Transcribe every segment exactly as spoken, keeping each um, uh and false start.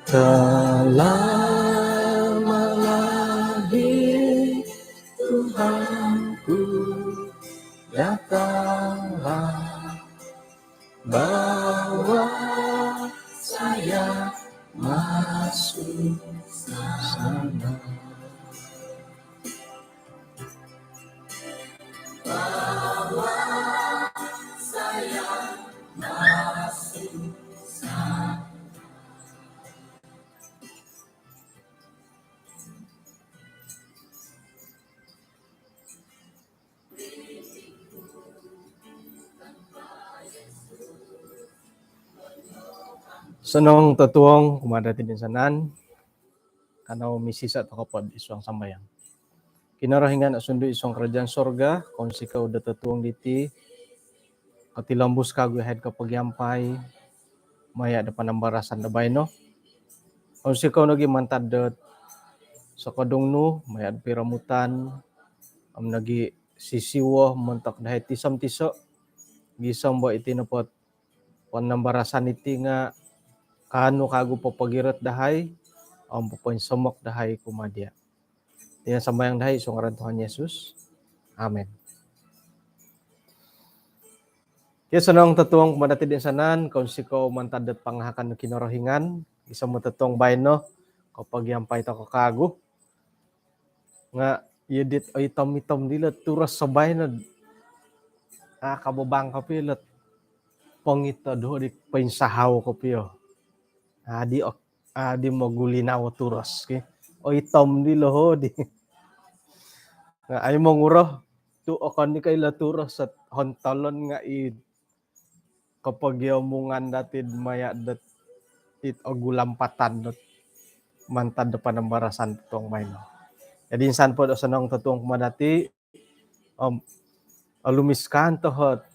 Telah melahir Tuhanku, datanglah, bawa saya masuk sana. Osonong totuong kumaa dati toinsanan. Kanou misisa' toko pod id suang sambayang. Kinorohingan osundu id suang karajaan sorga, kounsikou do totuong diti, kotilombus kagu yahai'd kopogiampai maya' do panambarasan do baino. Kounsikou nogi mantad do sokodung nu maya' do piromutan om nogi sisiwo montok dahai tiso-tiso', gisom bo iti nopo panambarasan iti nga' kaanu kagu popogirot dahai om popoinsomok dahai kumaa diya'. Iti no sambayang dahai id suang ngaran Tuhan Yesus. Amin. Okey, osonong totuong kumaa dati toinsanan, kounsikou mantad dot pangahakan do Kinorohingan, gisom do totuong baino, kopogiampai toko kagu. Nga' iyo dit oitom-itom dilo turos do baino. Ah, kababang kopio ilot pongito do di poinsahau kopio. Ah, di ok- adi mogulinawo turos ki. Oitom dilo hodi. Nga' ai monguro tu' okon i' ko' ilo turos ot hontolon nga' i kopogiomungan dati'd maya' dot it ogulampatan dot mantad do panambarasan totuong baino. Jadi insan pod osonong totuong kumaa dati, om olumis kan tohot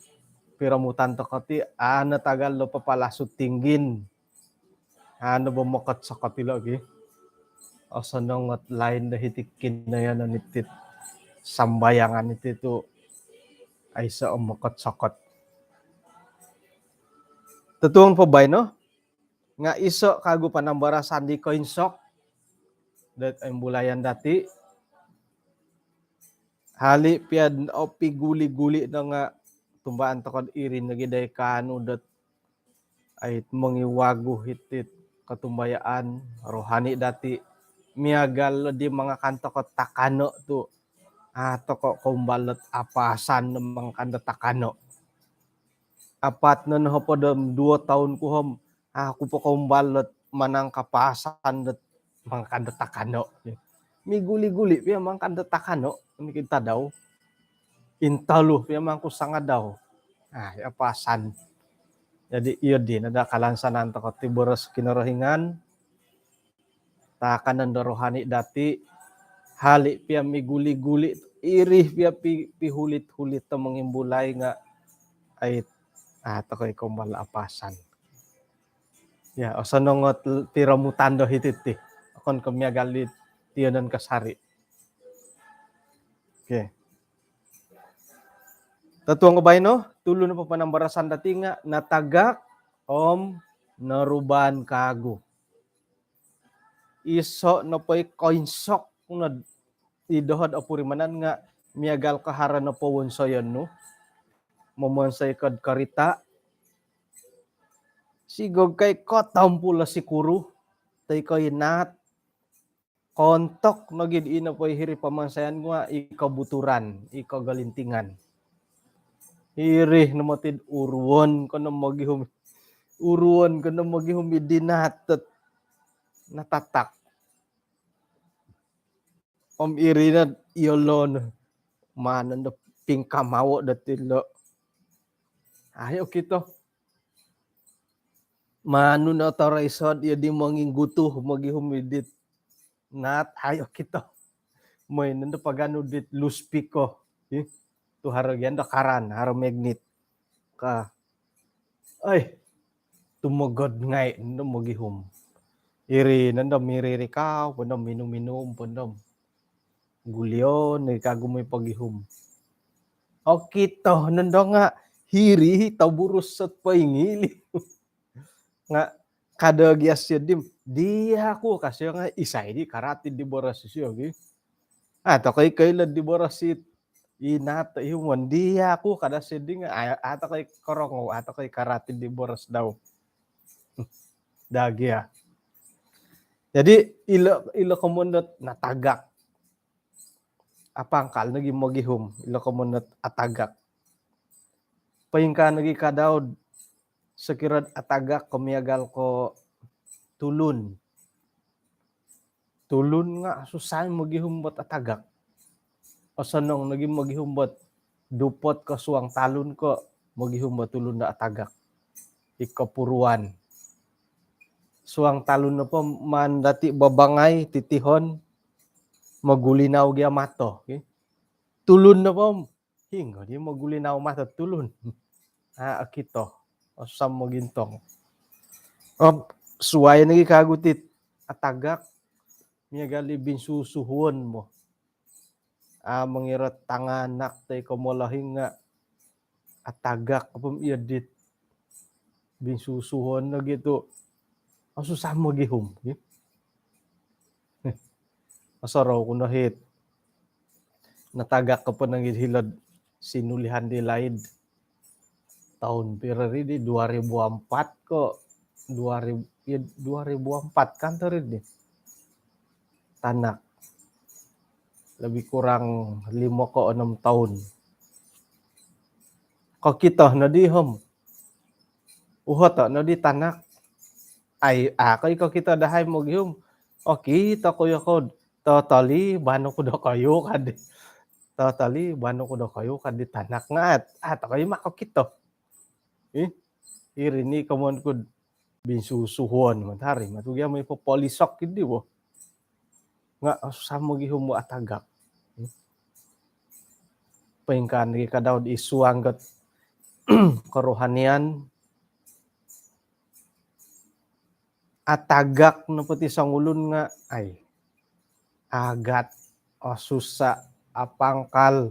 piromutan toko ti, a' no tagal do papalasu tinggin. A' no bo mokot-sokot ilo gi. Osonong ot lain do hiti kinoyonon iti sambayangan iti tu' aiso' o mokot-sokot. Totuong po baino nga' iso' kagu panambarasan di koinsok dot oimbulayan dati. Hali' piya o piguli-guli no nga' tumbaan toko'd iri nogi dai kaanu dot ai mongiwagu hiti'd kotumbayaan rohani dati. Miagal di mangakan toko takano tu' a' toko koumbal dot apasan do mangakan do takano. Apat no nohopod om duo toun ku om a' ku po koumbal dot manangkapasan dot mangakan do takano. Miguli-guli piya mangakan do takano, mikid tadau. Intolu piya mangku sangadau. Ah, apasan. Jadi iyo di no daa kalansanan toko ti boros Kinorohingan. Taakanon do rohani dati, hali' piya miguli-guli, iri piya pi- pihulit-hulit do mongimbulai nga' ai a' toko i koumbal apasan. Ya, osonong ot piromutan do hiti ti. Okon ko' miagal di tiyonon kasari. Okey. Totuong ko baino, tulu nopo panambarasan dati nga' natagak om noruban kagu. Iso' nopo i koinsok nod i doho'd opurimanan nga' miagal ko haro nopo wonsoyon nu momonsoi ko'd korita', sigog kai kotompul o sikuru toi ko' i naat, Ontok nogi di ino po hiri pamansayan nga i kobuturan, i kogolintingan. Hiri no moti uruon ko no mogihum. Uruon ko no mogihum i dinat dot natatak. Om iri no iyolo no. Maan nondo pingkamawo dot ilo. Ayo kito. Maan nu no toroisod iyo di monginggutu mogihum i dit nat, ayo kito. Moi nondo paganu dit luspiko. Ih, tu haro gia ndo karan, haro magnet. Ka. Oi. Tumogod ngai nondo mogihum. Iri nondo miririkau, po nondo minum-minum, po nondo gulion, iri kagu moi pogihum. Okito nondo nga hiri toburus sot poingili. Nga kada gia sio di om, diya ku ka sio nga isai di karatid di boros sio gi. Ah, tokoi koilo di boros it. Inat ihumon diya ku kada sio di nga, ah, ah, tokoi korongou, ah, tokoi karatid di boros dau. Daa gia. Jadi ilo, ilo komoyon dot natagak. Apangkal nogi mogihum, ilo komoyon dot atagak. Poingkaa nogi ka dau do sokiro atagak ko miagal ko tulun. Tulun nga susah mogihum dot atagak. Osonong nogi mogihum dot dupot ko suang talun ko mogihum dot tulun do atagak. I kopuruan. Suang talun nopo maan dati babangai titihon mogulinau gia mato, ki. Tulun nopo hinggo di mogulinau mato tulun. Ah, okito. Osam mogintong. Om suai nogi kagu ti atagak miagal i binsusuhuon mo. Ah, mongirot tanganak toi ko molohing nga atagak po om iyo dit binsusuhuon nogi tu. Oh, susah mogihum. Osorou ku no hiti. Natagak ko po nogi hilo'd Sinulihan di laid. Tahun piro ri di, dua ribu empat ko, dua ribu, ya, dua ribu empat kan tu ri di. Tanak. Lebih kurang lima ko enam tahun. Kokito no di om. Uhoto no di tanak. Ai, ah, koi kokito dahai mogihum. Okito ku yo ko, totoli banu ku dokoyu kadi. Totoli banu ku dokoyu kadi tanak ngat. Ah, tokoi ma kokito. Ih, iri ni komoyon ku binsusuhuon matahari. Matu gia moi popolisok kidi bo. Nga susah mogihum bo atagak. Poingkaa nogi ka dau id suang dot kerohanian, atagak nopo ti songulun nga, ai, agat, oh, susah, apangkal,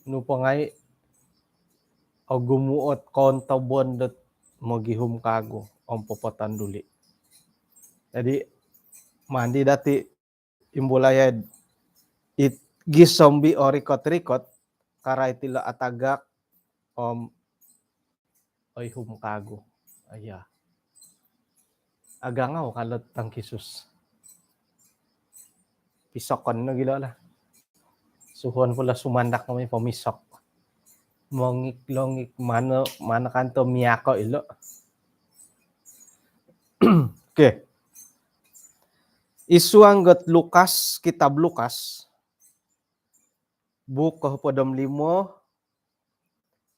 nu po ngai, ogumu ot kontobon dot mogihum kagu om popotonduli. Jadi, maan di dati imbulai it gisom bi orikot-rikot, karai tilo atagak om oihum kagu. Aya. Agangau ka lo tangkisus. Pisokon no gilo lah. Suhuon pula sumandak kami pomisok. Mongik-longik, mana, mana kanto miako ilo. Okey. Id suang dot Lukas, kitab Lukas, buuk kohopod om limo,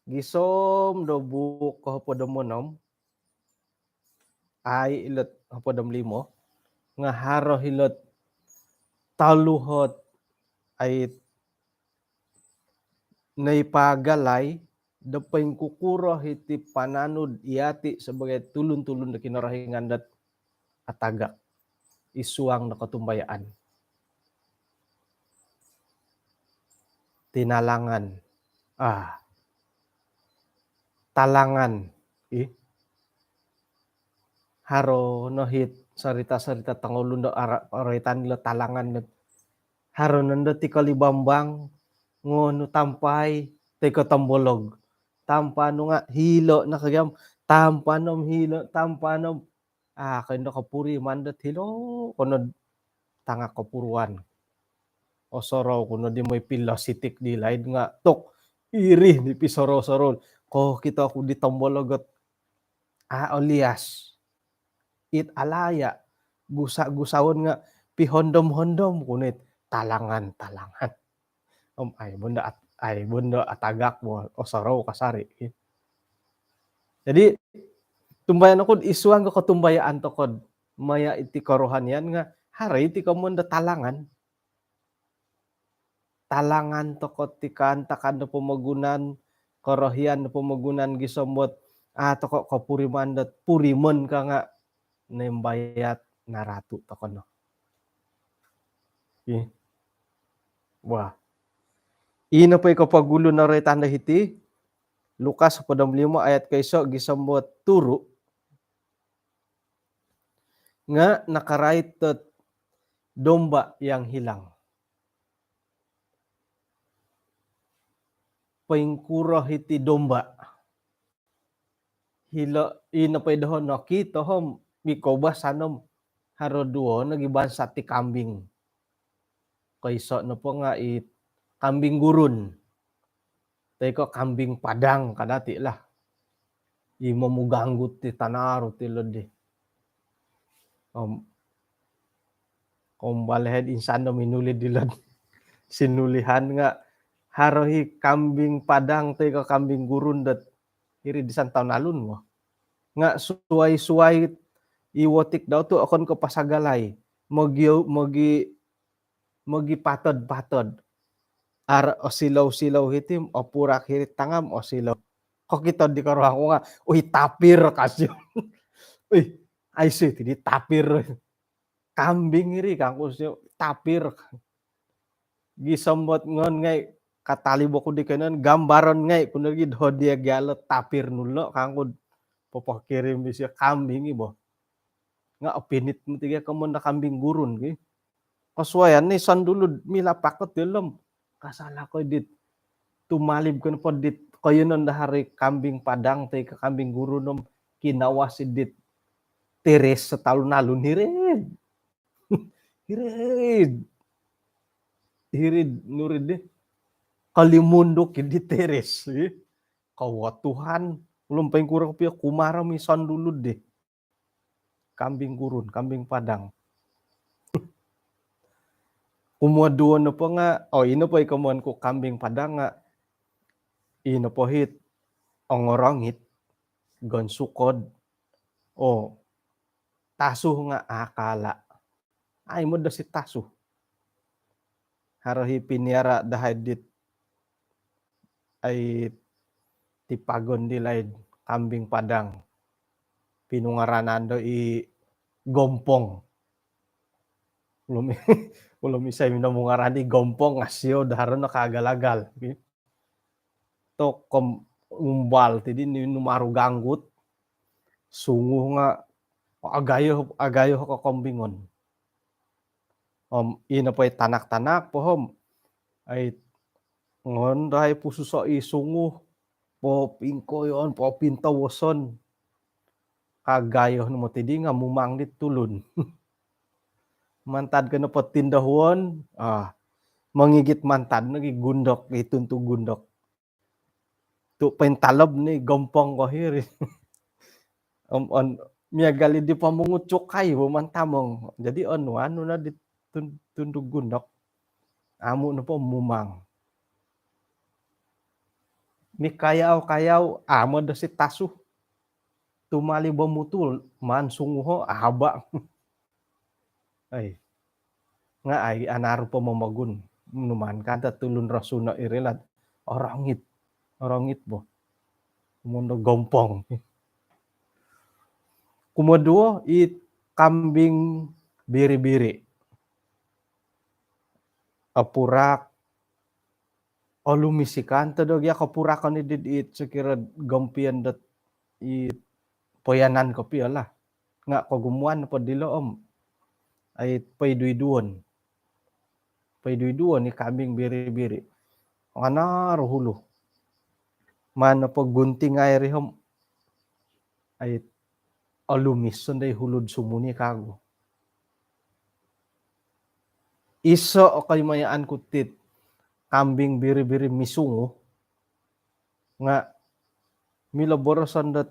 gisom do buuk kohopod om onom, ai, ilot hopod om limo, nga haro ilot tolu ot ai noipagalai do poingkukuro iti pananud yati sebagai tulun-tulun do Kinorohingan dot atagak id suang do kotumbayaan. Tinalangan. Ah. Talangan. Ih. Haro no it sarita-sarita tongoulun do ara-, oroitan ilo talangan do. Haro nondo ti kolibambang, ngonu tampai, toi ko tombolog. Tampa nu nga hilo no kagiam, tampa nom hilo, tampa nom. Ah, koindo kopuriman dot hilo, kono tanga' kopuruan. Osorou ku no di moi pilo sitik di laid nga' tok iri di pisorou-sorou. Kokito ku di tombologot. A' olias. It alaya'. Gusa-gusaon nga' pihondom-hondom ku no it talangan-talangan. Om ai bondo at-, ai bondo atagak bo osorou kasari. Jadi tumbayaan oku'd isuang ko kotumbayaan toko'd maya' iti korohanian nga' haro iti komoyon do talangan. Talangan toko' ti kaantakan do pomogunan, korohian do pomogunan gisom dot a' toko' kopuriman dot purimon ka nga' naimbayat naratu' toko' no. Ih. Wah. Ino po i kopogulu noroitan do hiti, Lukas hopod om limo ayat koiso' gisom dot turu'. Nga' nakarait dot domba yang hilang. Poingkuro hiti domba? Hilo' ino po i doho' nokito om mikoubasan om haro duo nogi bansa' ti kambing. Koiso' nopo nga' i kambing gurun. Toi ko' kambing padang ka dati' lah. I momuganggut ti tanaru ti loddi. Om, kombal he'd insan do minulid dilo'd sinulihan nga' haro hi kambing padang toi ko' kambing gurun dot hiri'd disan taun alun mo. Nga' suwai-suwai i wotik dau tu' okon ko' pasagalai. Mogi, mogi, mogipatod-patod. Ar osilou-silou hiti, opurak hiri tangam, osilou. Kokito di koruhang ku nga', ui, tapir kasio. Ui, aiso ti di tapir. Kambing iri kangku sio, tapir. Gisom dot ngon ngai' katalib oku di koiyonon, gambaron ngai' ku nogi do dia gialo tapir nulo kangku'd popokirim disio kambing i bo. Nga' opinit moti gia komoyon do kambing gurun ki. Kosuaian ni sondulu'd mila pakot dilo' om kasala' ko dit tumalib ko nopo dit koiyonon do haro i kambing padang toi ko' kambing gurun om kinawas i dit teres satalun-alun hiri'd. Hiri'd. Hiri'd nurid di. Kalimunduk i di teres. Ih. Kawo Tuhan. Ulun poingkuro kopio kumarom i sondulu'd di. Kambing gurun, kambing padang. Kumoduo nopo nga', oh, ino po i komoyon ku kambing padang nga', ino po hit ongorongit, gonsukod, oh, tasu nga' akala'. Ai modosi tasu. Haro hi piniara' dahai dit ai tipagon di laid kambing padang. Pinungaranan do i gompong. Ulun, ulun isai mino mungaran di gompong, asio daharo no kaagal-agal. Tokom umbal ti di ni numaru ganggut. Sungu nga' agayo, agayo kokombingon. Om ino po i tanak-tanak po om ai ngon dahai pususo' i sungu, popingkoyon, popintowoson. Kagayo no moti di nga' mumang di tulun. Mantad ko nopo tindohuon, ah, mongigit mantad nogi gundok, i tuntu gundok. Tu' pointalob ni gompong ko hiri. Om, on, miagal i di pamungut cukai bo mantamong. Jadi on, anu no di tun-, tuntu gundok. Amu' nopo mumang. Mikayau-kayau, amu' dosi tasu. Tumalib o mutul, maan sunguho', aba'. Ai. Nga' ai anaru po momogun. Numaan kan ta tulun rosuno' iri lad. Orongit. Orongit bo. Mondo gompong. Kumoduo, i kambing biri-biri. Opurak, olumis i kan to do gia kopurakon i dit, it sokiro gompion dot i poyanan kopio lah. Nga' kogumuan nopo dilo om ai poidu-iduon. Poidu-iduon i kambing biri-biri. Anaru hulu. Maan nopo gunting ai ri om ai olumis sondoi hulu'd sumuni kagu. iso o koimayaan ku ti kambing biri-biri misungu nga milo boroson dot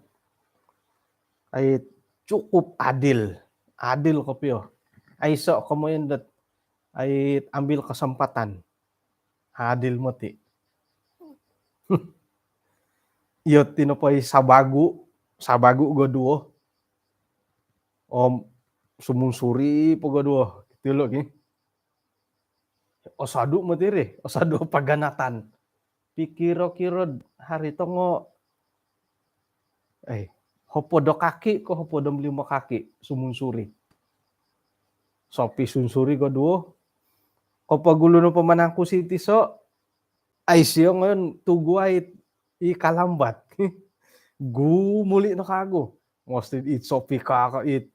ai cukup adil. Adil kopio. Aiso komoyon dot ai ambil kesempatan. Adil moti. Iyo ti nopo i sabagu, sabagu goduo. Om sumunsuri po goduo. Gitu lo ki. Osodu moti ri, osodu paganatan. Pikiro-kiro hari tongo, eh, hopod o kaki ko hopod om limo kaki sumunsuri. Sopi sunsuri goduo. Kopogulu no pamanangku si tiso, ai sio ngoyon tuguai i kalambat. Gumuli no kagu. Mesti it sopi kaka it.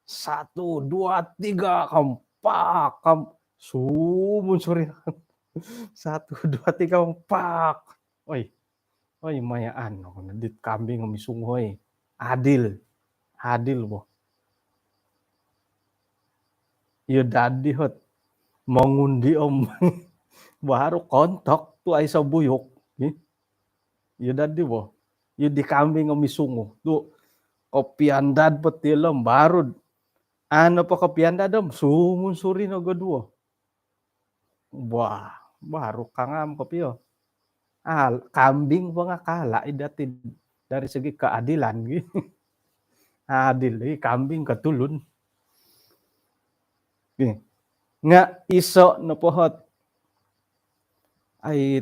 Satu, dua, tiga, kampak, kam, sumunsuri. Satu, dua, tiga, kampak. Oi. Oi, mayaan no dit kambing misungu oi. Adil. Adil bo. Iyo dadi hot. Mangundi om. Baru kontok tu aiso buyuk. Ih. Iyo dadi bo. Iyo di kambing misungu. Tu kopiandad po ti lo om baru. Ano po kopiandad om sumunsuri no goduo. Wah, baru kangam kopio. Al, kambing po nga kala i dati dari segi keadilan. Adil i kambing ko tulun. Nga iso nopo hot ai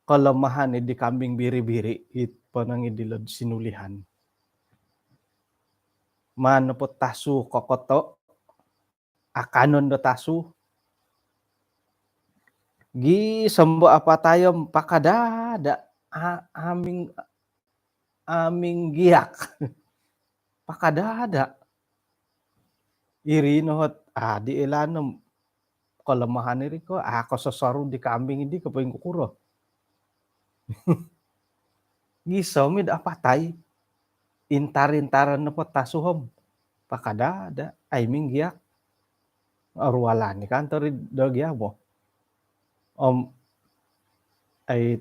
kelemahan di kambing biri-biri it ponong i dilod sinulihan. Maan nopo tasu kokoto, akanon do tasu. Gisom bo apatai om pakadada, a-, aming, aming giak. Pakadada. Iri no hot, ah, di ilan om kelemahan iri ko, ah, ko sosoru di kambing di ko poingkukuro. Gisom id apatai. Intar-intaran nopo tasu om pakadada, ai minggiak. Orualan ni kantor do gia bo. Om ai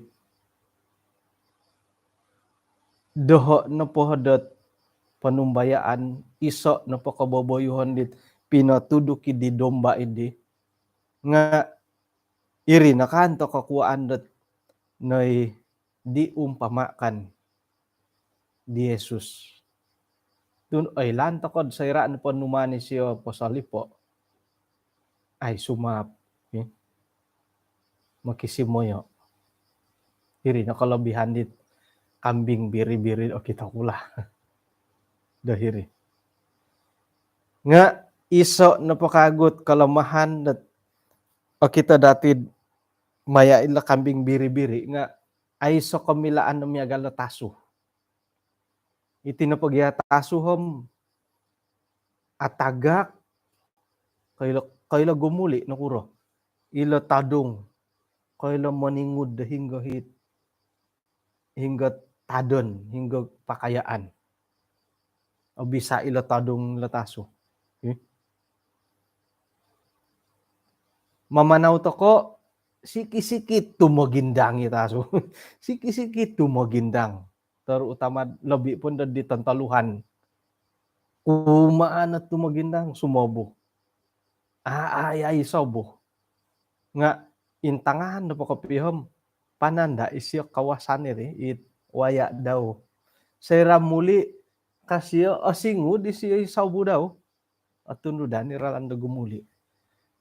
doho nopo dot panumbayaan iso nopo koboboyuhon dit pinotuduk i di domba idi. Nga iri no kan to kokuaan dot noi diumpamakan di Yesus. Tun oilaan toko do soira nopo numaan isio posolipo. Ai sumaap. Eh. Mokisimoyo. Iri no kelebihan dit kambing biri-biri okito ku lah. Do hiri. Nga iso nopo kagu it kelemahan dot okito dati maya ilo kambing biri-biri nga aiso komilaan do miagal do tasu. Iti nopo gia tasu om atagak, koilo, koilo gumuli nokuro. Ilo tadung, koilo moningud do hinggo hit, hinggo tadon, hinggo pakayaan. Obisa ilo tadung ilo tasu. Ih. Mamanau toko, sikit-sikit tumogindang i tasu. Sikit-sikit tumogindang. Terutama lebih pun di tontoluhan. Kumaan tumogindang sumobu. Ai, ai, sobu. Nga intangan do pokopihom pananda isio kawasan iri it waya dau. Soira muli kasio osingu disio i sobu dau. Otundudan i ralan do gumuli.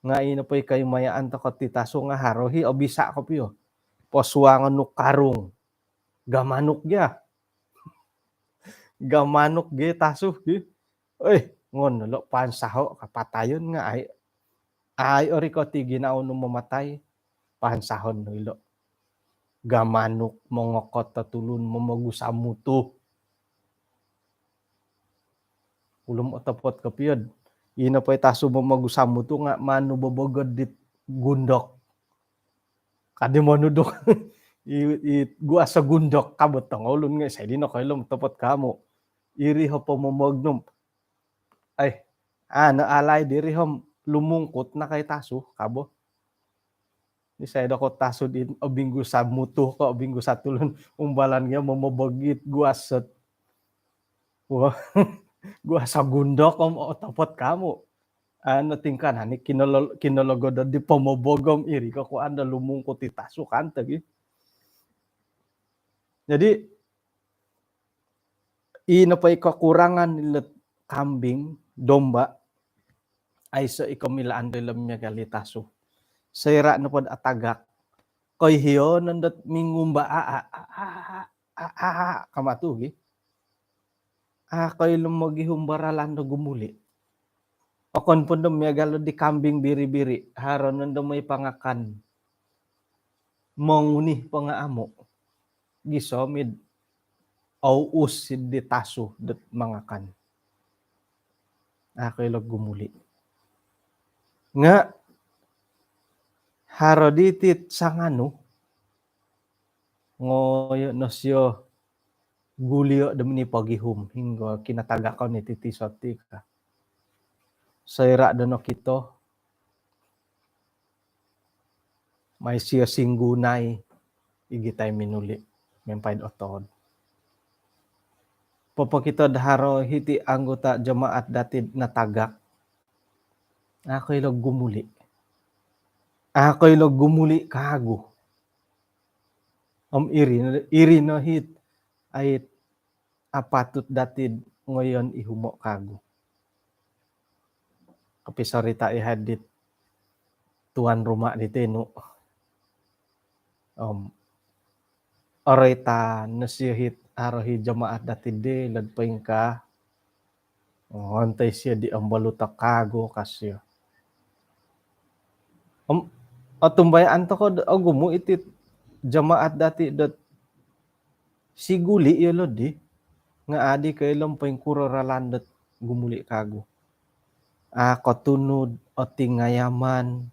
Nga ino po i kaimayaan toko ti tasu nga haro hi obisa kopio. Posuangon nu karung. Gamanuk gia. Gamanuk gia tasu hi. Oi, ngon lo pansaho kapatayon nga ai. Ai ori ko ti ginawo nu mamatai. Pansahon no ilo. Gamanuk mongokot tulun momogusa mutu. Ulum otopot kopiod. Ino po i tasu momogusa mutu nga manu bobogod dit gundok. Kadi monuduk. I, i gua sa gundok kabot tong ulun nga sai dino koilo topot kamu. Iri ho po momognum. Ai, ano alai diri hom lumungkut no kai tasu kabo. Isai do ko tasu di obinggu samutu ko obinggu satulun umbalan gia momobogit guasot. Wah, guasa gundok om otopot kamu. Ano tingkan ani kinolol kinologodo di pomobogom iri ko ko anda lumungkut i tasu kan tagi. Jadi i nopo i kokurangan ilot kambing, domba, aiso i komilaan do ilo miagal i tasu. Soira nopo do atagak, koihio nondot mingumba a a a a a a a kamatu gi. A koilo mogihum baralan do gumuli. Okon pun do miagal di kambing biri-biri, haro nondo moi pangakan. Monguni pangaamu. Gisom id au usid di tasu dot mangakan. A koilo gumuli. Nga haro ditit sanganu ngoyo no sio gulio do mini pogihum hinggo kinatagakon iti tisot ti ka. Soira do nokito mai sio singgunai igitai minuli miampai do otod. Popokito do haro hiti anggota jemaat dati natagak. A koilo gumuli. A koilo gumuli kagu. Om iri no, iri no hit ait apatut dati ngoyon ihumo kagu. Kopisorita i hadit tuan rumah di tenu. Om oroitan no sio hit arohi jemaat dati di lod poingka. Ngontai sio di ombaluto kagu ka sio. Om otumbayaan toko do ogumu iti jemaat dati dot siguli iyolo di nga adi koilo poingkuro ralan dot gumuli kagu. A kotunud, otingayaman,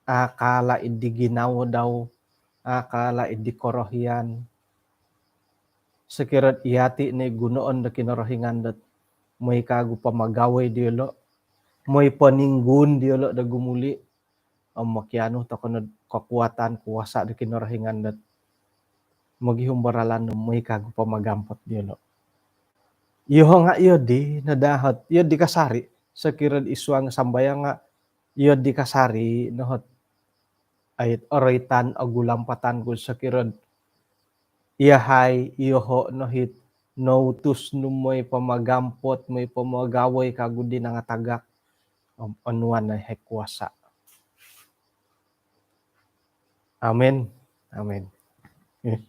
a kala idi ginawo dau, a kala idi korohian. Sokirod iyati ni gunoon do Kinorohingan dot moi kagu pamagawoi diolo, moi poninggun diolo do gumuli, om mokianu toko nod kekuatan kuasa do Kinorohingan dot mogihum baralan do moi kagu pamagampot diolo. Iyoho nga iyo di nadahot, iyo di kasari, sokirod isuang sambayang nga iyo di kasari nohot ait oroitan ogu lampatan ku sokirod iyahai iyoho nohit noutus nu moi pamagampot, moi pamagawoi kagu di nangatagak. Om onuan no hai kuasa. Amin. Amin. Eh.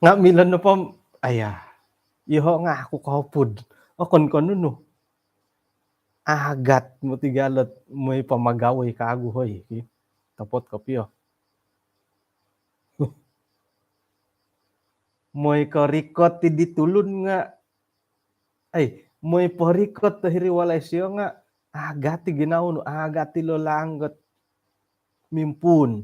Nga milo nopo aya. Iyoho nga aku kaupud. Okon ko nunu. Agat moti galot moi pamagawoi kagu hoi ki. Topot kopio. Moi korikot ti di tulun nga ai moi porikot to hiri walai sio nga agati ginawo nu, agati lo langgot mimpuun.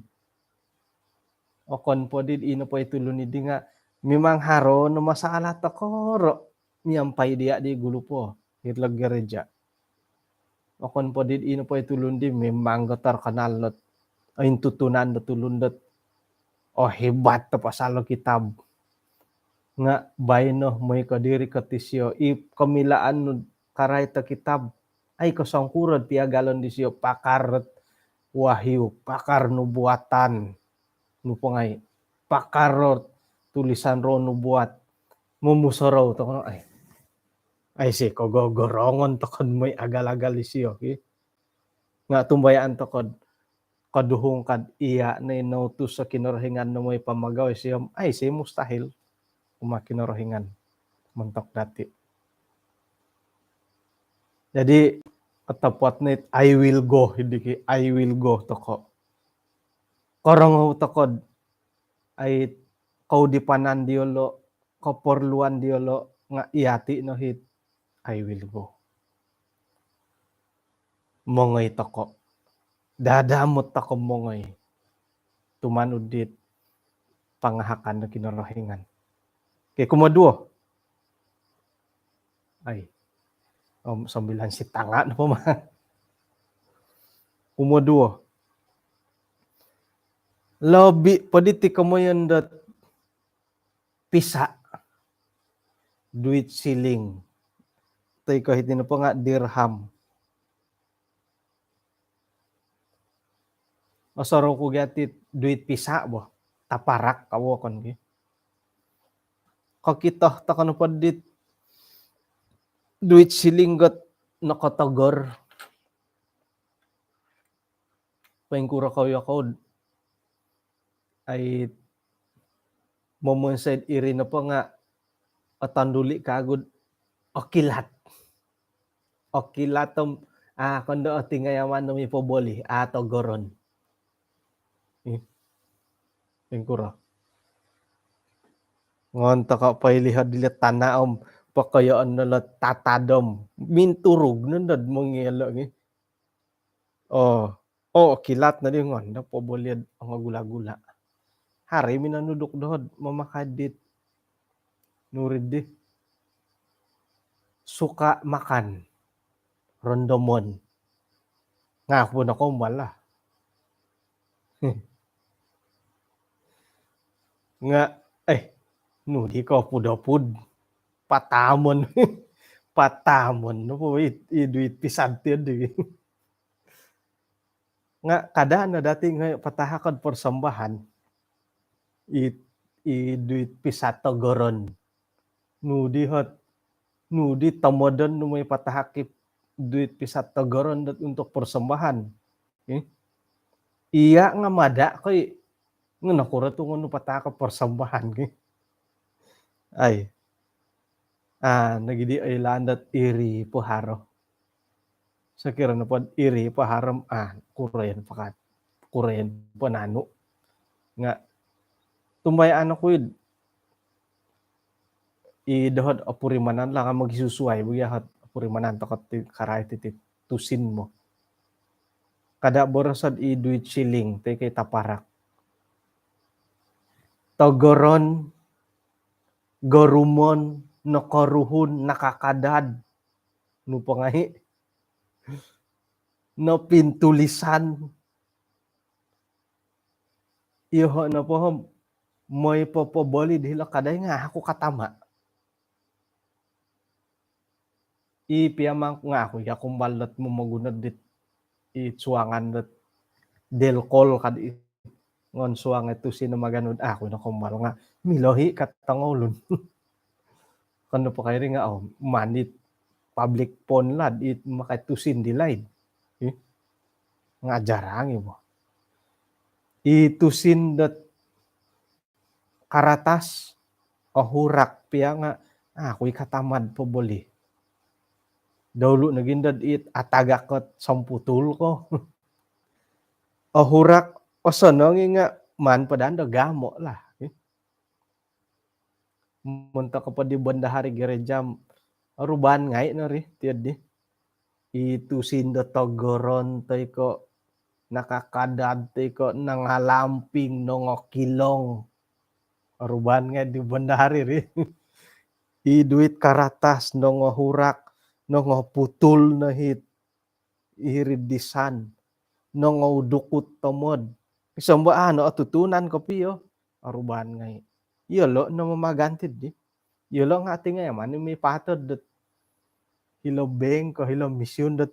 Okon po di ino po i tulun idi nga mimang haro no masalah tokoro miampai dia di gulu po hiri lo gereja. Okon po di ino po i tulun di mimang go terkenal lot intutunan do tulun dot oh hebat to pasal lo kitab. Nga baino moi kodiri koti sio i komilaan nu karai to kitab. Ai kosongkurod piagalon disio pakar dot wahyu, pakar nubuatan, nu pongai pakar dot tulisan roh nubuat, momusorou tokono ai. Ai si kogogorongon tokon moi agal-agal disio ki. Nga tumbayaan tokod koduhung kad iya ni noutus so Kinorohingan no moi pamagawoi sio om ai si mustahil uma Kinorohingan montok dati. Jadi otopot ni I will go hidiki, I will go toko. Korongou tokod ai koudipanan diolo, koporluan diolo nga iyati no hit I will go. Mongoi toko. Dadamot toko mongoi. Tumanud dit pangahakan do Kinorohingan. Okey, kumoduo. Ai. Om sembilan setengah nopo ma. Kumoduo. Lobi po diti komoyon dot pisa. Duit siling. Toi ko hiti nopo nga dirham. Osorou ku gia ti duit pisa bo. Taparak ka wokon ki. Kokito tokou nopo dit duit siling got nokotogor. Poingkuro kou yokoud. Ai momonsoi iri nopo nga otonduli kagu dot okilat. Okilat om, ah, kondo otingayaman om ipoboli, ah, togoron. Ih. Ingkuro. Ngon toko poilihod dilo tana om, pokoyoon no lo tatad om. Minturug no nod mongielo ngi. Oh, oh, okilat no di ngon, do poboli do ongo gula-gula. Hari minonuduk dohod, mamakai dit. Nurid di. Suka makan. Rondomon. Nga aku pun aku lah. Nga, eh, nu di ko pud-pud. Patamon. Patamon. Nopo i, i duit pisan ti di. Nga kada no dati nga patahakon persembahan. I, i duit pisa togoron. Nu di hot, nu di tomodon nu mai patahak i duit pisa togoron dot untuk persembahan. Eh? Iya nga mada koi, nga nokuro tu ngonu patahak persembahan ki. Ai. Ah, nogi di oilaan dot iri po haro. Sokiro nopo iri po haro om, ah, kuroyon pakat. Kuroyon po nanu. Nga, tumbayaan oku id i dohod opurimanan lah, nga mogisusuai bo gia hot opurimanan toko ti karai titi tusin mo. Kada boroso dot i duit siling, toi ko i taparak. Togoron, gorumon, nokoruhun, nakakadad, nu po ngai. Nopintulisan. Iyoho nopo om, moi popoboli di hilo kadai nga aku katama. I pia mang nga aku iya kumbal dot momoguno dit i suangan dot delkol kad i ngon suang itu sino maganud aku ino kumbal nga milo hi katongoulun. Kondo pakai ri nga, oh, mandi public phone lah, di makai tusin di laid. Ih, nga jarang i bo. I tusin dot karatas, ohurak pia nga, aku i katamad po boli. Dahulu nogi ndad it atagak kot somputul ko. Ohurak, osonong i nga, man po dando gamo lah. Montok ko po di bendahari gereja, oruban ngai no ri, tiad di. I tusin do togoron toi ko nakakadad toi ko nangalamping nongokilong. Oruban ngai di bendahari ri. I duit karatas nongohurak, nongoputul no hit. Iri disan. Nongoudukut tomod. Isombo ano otutunan kopio. Oruban ngai. Iyolo no mamaganti di. Iyolo nga tingayaman i mi patod dot hilo bank ko hilo misiun dot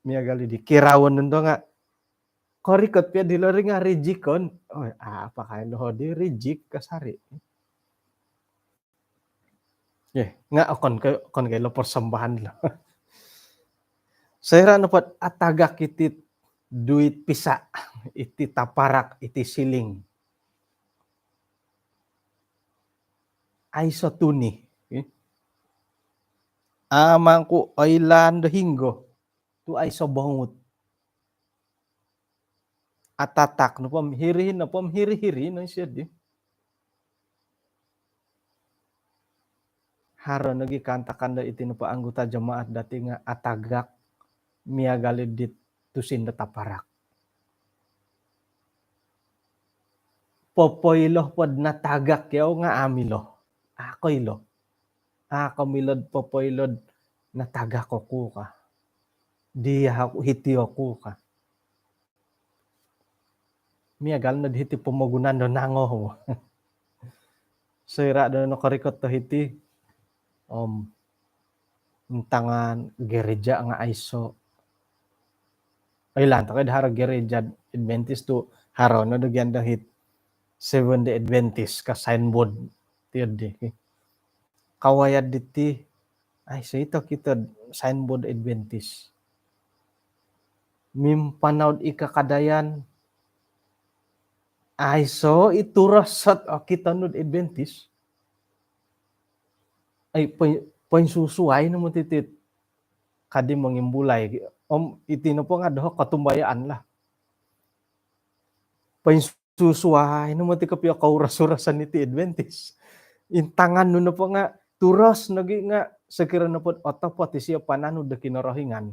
miagal di kiraon nondo nga korikot pia dilo ri nga rijikon. Oh, apa kai lo di rijik kasari. Eh, nga okon ko, okon ko ilo persembahan lo. Soira nopo dot atagak iti duit pisa, iti taparak, iti siling. Aiso tuni. Eh? Amang ku oilaan do hinggo. Tu aiso bongut. Atatak nopo om hiri, nopo om hiri-hiri no isio di. Haro nogi kaantakan do iti nopo anggota jemaat dati nga atagak miagal i dit tusin do taparak. Popoilo pod natagak yau nga amilo. Ako ilo. Ako milo do popoilo do natagak oku ka. Dia oku, hiti oku ka. Miagal no di hiti pomogunan do nango. Soira do nokorikot do hiti, om, intangan gereja nga aiso. Oilaan tokou do haro gereja Adventist tu haro no do gia do hiti Seventh Day Adventist ka signboard ti di. Kawaya diti, aiso ito kito signboard Adventist. Mimpanau di kakadayan, aiso i turos ot okito nu do Adventist. Ai, poin-, poinsusuai no moti ti ka di mongimbulai. Om iti nopo nga doho kotumbayaan lah. Poinsusuai no moti kopio kouros-uroson iti Adventist. Intangan nu nopo nga turos nogi nga sokiro nopo otopot isio pananud do Kinorohingan.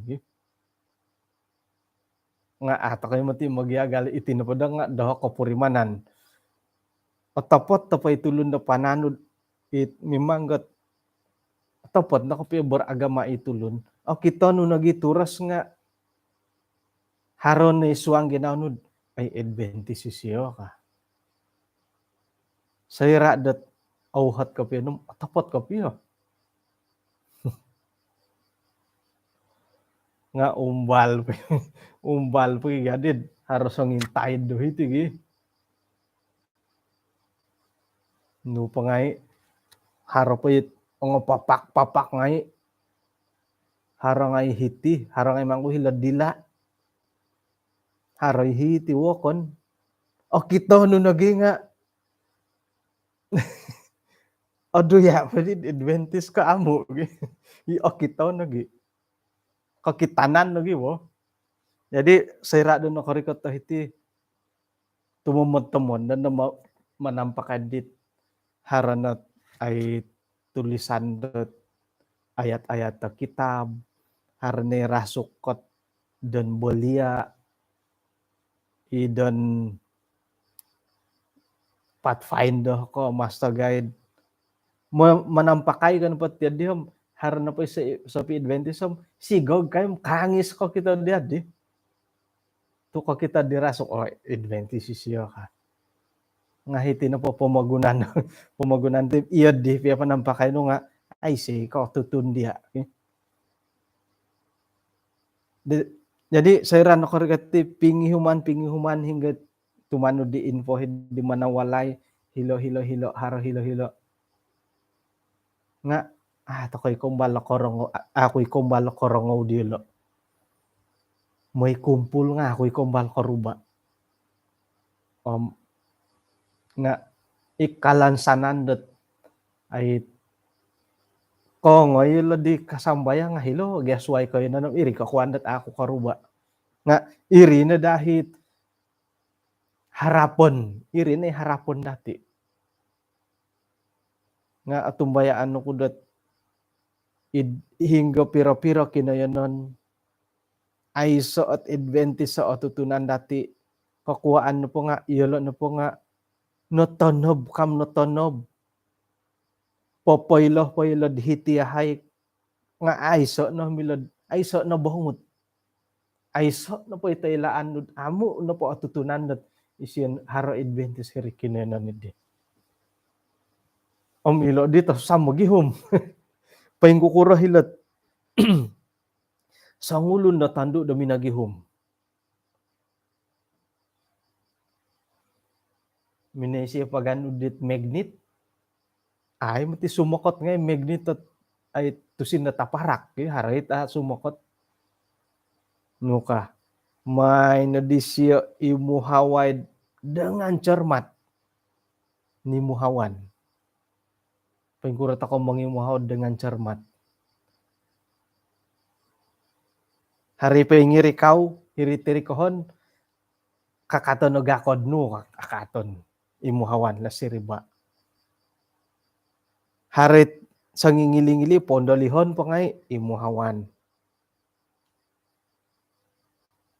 Nga, ah, tokou moti mogiagal iti nopo do nga doho kopurimanan. Otopot topo i tulun do pananud it mimang got otopot no kopio beragama i tulun. Okito nu nogi turos nga haro no i suang ginawo nu do, ai, Adventist isio ka. Soira dot ouhot kopio nu om otopot kopio. Nga umbal po, umbal po gia di haro songintai do hiti gi. Nu po ngai, haro po it ongo papak-papak ngai. Haro ngai hiti, haro ngai mangku hilo dila. Haro i hiti wokon. Okito nu nogi nga. Aduh ya, pedi Adventist ka amu gi. I okito nogi. Kokitanan nogi wo. Jadi soira do nokorikot do hiti tumomod-tomod dan ma-, manampakai dit haro no ai tulisan dot ayat-ayat do kitab, haro no rasuk kot don bolia, i don Pathfinder ko, Master Guide. Ma-, manampakai kan pat dia di om, haro nopo i-, sopi Adventist om, sigog kai om kangis kokito dia di. Tu kokito di rasuk, oh, Adventist isio ka. Nga hiti nopo pomogunan, pomogunan ti, iya di pia panampakai nu nga, aiso ko tutun dia. Di, jadi soira nokorikot ti pingihuman-pingihuman hinggo tumanud di info di mana walai, hilo, hilo, hilo, haro hilo, hilo. Nga, ah, tokou i kombal do korongou, a-, aku i kombal do korongou diolo. Moi kumpul nga aku i kombal koruba. Om, nga, i kalansanan dot, ai, kongoi lo di kasambayang nga hilo, gia suai ko ino, iri kokuan dot aku koruba. Nga, iri no dahit harapon, iri no harapon dati. Nga otumbayaan oku dot id-, hinggo piro-piro kinoyonon, aiso ot Adventist o otutunan dati, kokuaan nopo nga, iyolo nopo nga, notonob kam notonob. Popoilo-poilo di hiti yahai, nga aiso no milo, aiso no bongut. Aiso nopo i toilaan nu, amu nopo otutunan dot isio haro Adventist hiri kinoyonon di. Om ilo di tosam mogihum. Poingkukuro hilo. Songulun do tondu do minogihum. Minoi isio paganu dit magnet. Ai, moti sumokot ngai magnet ot, ai, tusin do taparak, ki, haro it, ah, sumokot. Nu ka, maai no disio imuhawai dengan cermat. Nimuhawan. Poingkuro tokou mongimuhau dengan cermat. Haro i poingirikau, hiri tirikohon, kakaton o gakod nu, kakaton. Imuhawan lah siriba. Haro i songingili-ngili, pondolihon po ngai, imuhawan.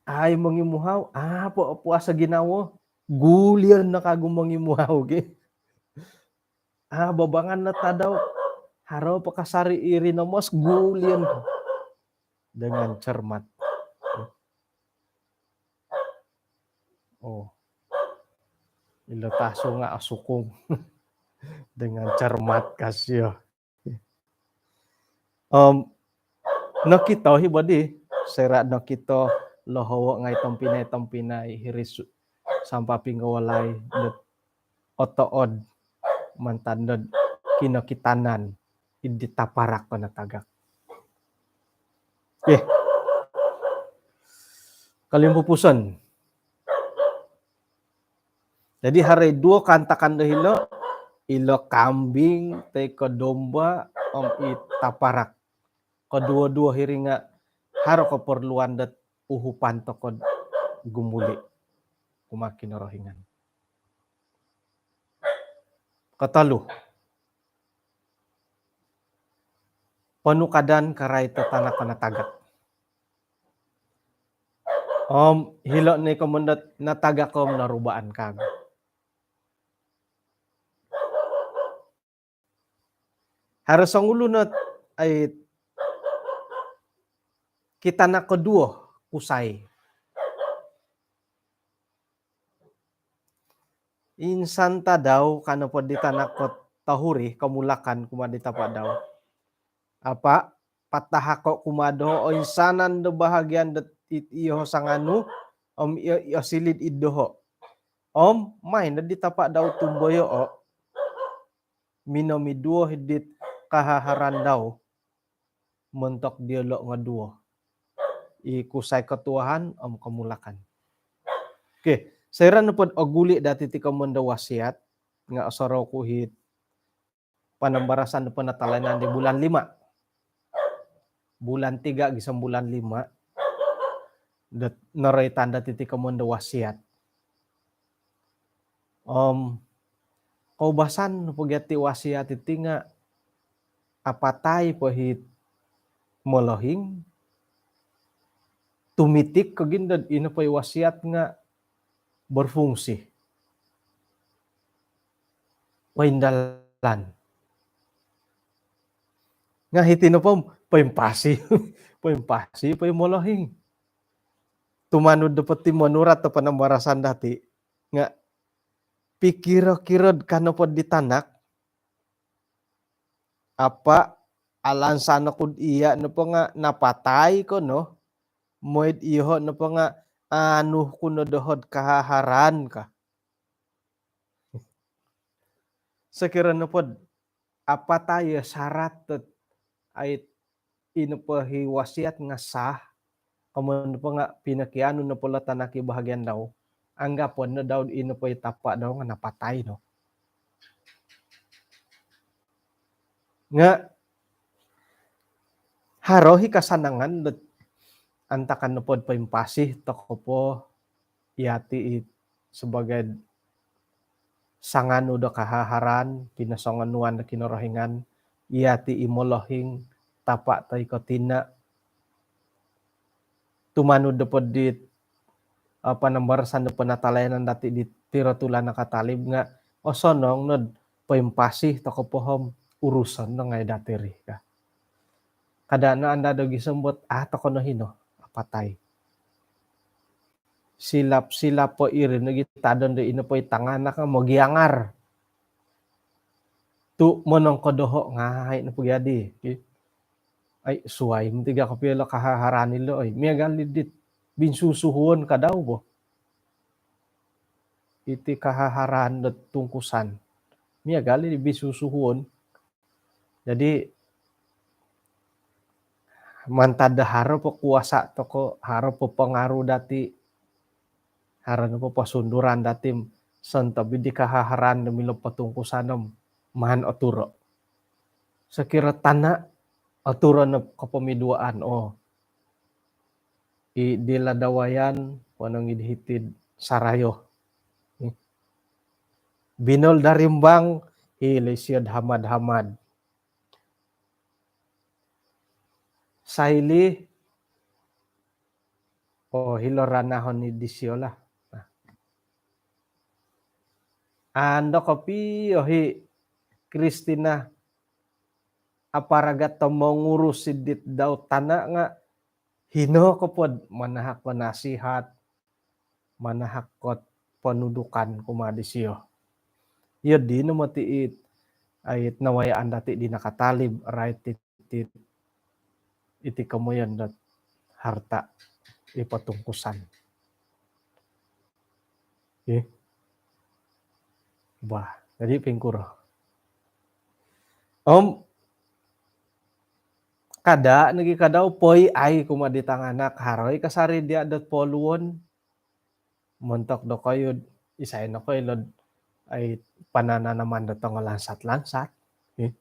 Ai mongimuhau, ah, po, puas o ginawo, gulion no kagu mongimuhau, ki. Ah, babangan no tadau, haro po kasari i rinomos, gulion. dengan cermat. Oh. Ilo tasu nga asukung dengan cermat kasio. Om, nokito hi bodi, sera nokito lohowo ngai tompinai-tompinai hiri su-, sampa pinggowolai dot otood mantad dot kinokitanan id di taparak ko natagak. Okey. Kolimpupuson. Jadi haro i duo kaantakan do hilo, ilo kambing toi ko domba om i taparak. Koduo-duo hiri nga haro keperluan dot uhupan toko gumuli kumaa Kinorohingan. Kotolu, ponukadan karait do tanak ko natagak. Om hilo no i komoyon dot natagak om norubaan kagu. Haro songulun ot, ai, kitanak koduo kusai. Insan tadau ka nopo di tanak ko tohuri komulakan kumaa di tapa dau, "Apa, patahako kumaa doho oinsanan do bahagian dot it iyoho sanganu om iyo, iyo siliu id doho." Om maan no di tapa dau tumboyoo minomiduo hiri'd kahaharan dau montok diolo ngoduo, i kusai kotuahan om komulakan. Okey, soira nopo'd oguli dati iti komoyon do wasiat nga osorou ku hit panambarasan do penatalayanan di bulan lima. Bulan tiga gisom bulan lima. Dot noroitan dati iti komoyon do wasiat. Om koubasan nopo gia ti wasiat iti nga apatai po hit molohing, tumitik ko gia dot ino po i wasiat nga berfungsi. Poindalan. Nga hiti nopo poimpasi. Poimpasi po i molohing. Tumanud nopo ti monurat do panambarasan dati nga pikiro-kiro'd ka nopo di tanak, "Apa, alansan oku'd iya nopo nga napatai ko no, moi'd iyoho nopo nga aanu ku no doho'd kahaharan," ka. Sokiro nopo'd apatai o syarat dot, ai, ino po i wasiat nga sah, komoyon nopo nga pinokianu nopo lo tanak i bahagian dau, anggapon no dau ino po i tapa dau nga napatai no. Nga haro i kasanangan dot antakan nopo'd poimpasi toko po yati i sebagai sanganu do kahaharan, pinosongonuan do Kinorohingan, yati i molohing, tapa toi ko tina. Tumanud nopo dit, eh, panambarasan do penatalayanan dati di tiro tulan nakatalib nga osonong nod poimpasi toko po om uruson no ngai dati ri ka. Kada no anda do gisom dot, ah, toko no hino, apatai. Silap-silap po iri nogi tadon do ino po i tanganak nga mogiangar. Tu monongkodoho ngai nopo gia di. Ai, suai moti gia kopio lo kahaharan ilo, ai. Miagal di dit binsusuhuon ka dau bo. Iti kahaharan dot tungkusan. Miagal di binsusuhuon. Jadi, mantad do haro po kuasa toko, haro po pengaruh dati, haro nopo posunduran dati, sontob di kahaharan do milo potungkusan om maan oturo. Sokiro tana, oturo no kopomiduaan, oh. I di Ladawayan, ponong i di hiti'd Sarayo. Binol Darimbang, hilo isio'd Hamad-Hamad. Saili, oh, hilo ranahon i disio lah. Nah. Ando kopio i Kristina aparagat do mongurus i dit dau tana nga Hino ko pod manahak ko nasihat, manahak ko ponudukan kumaa disio. Iyo dino moti it, it nawayaan dati di nakatalib, rait iti, iti komoyon dot harta i potungkusan. Ih. Bah, jadi pingkuro. Om, kada nogi kada upoi-ai kumaa di tanganak, haro i kasari dia dot poluon. Montok dokoyu, isai nokoilo dot ai panananaman dot tongo langsat-langsat. Ih.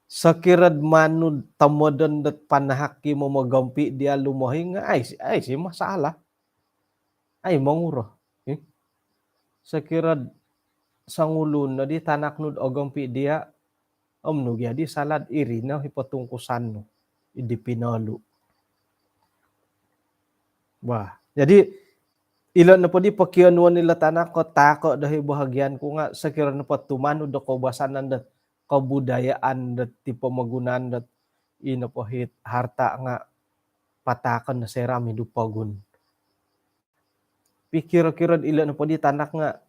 Sokiro do manu tomodon dot panahak i momogompi dia lumohing, ai, ai si masalah. Ai monguro. Ih. Sokiro do songulun no di tanak nu do ogompi dia, om nu gia di sala do iri no i potungkusan nu, i di pinolu. Wah, jadi ilo nopo di pokionuon ilo tanak ko, tako do i bahagian ku nga, sokiro nopo tumanud do koubasanan dot kobudayaan dot i pomogunan dot i nopo it harta nga pataakon do soira om hidup pogun. Pikiro-kiro ilo nopo di tanak nga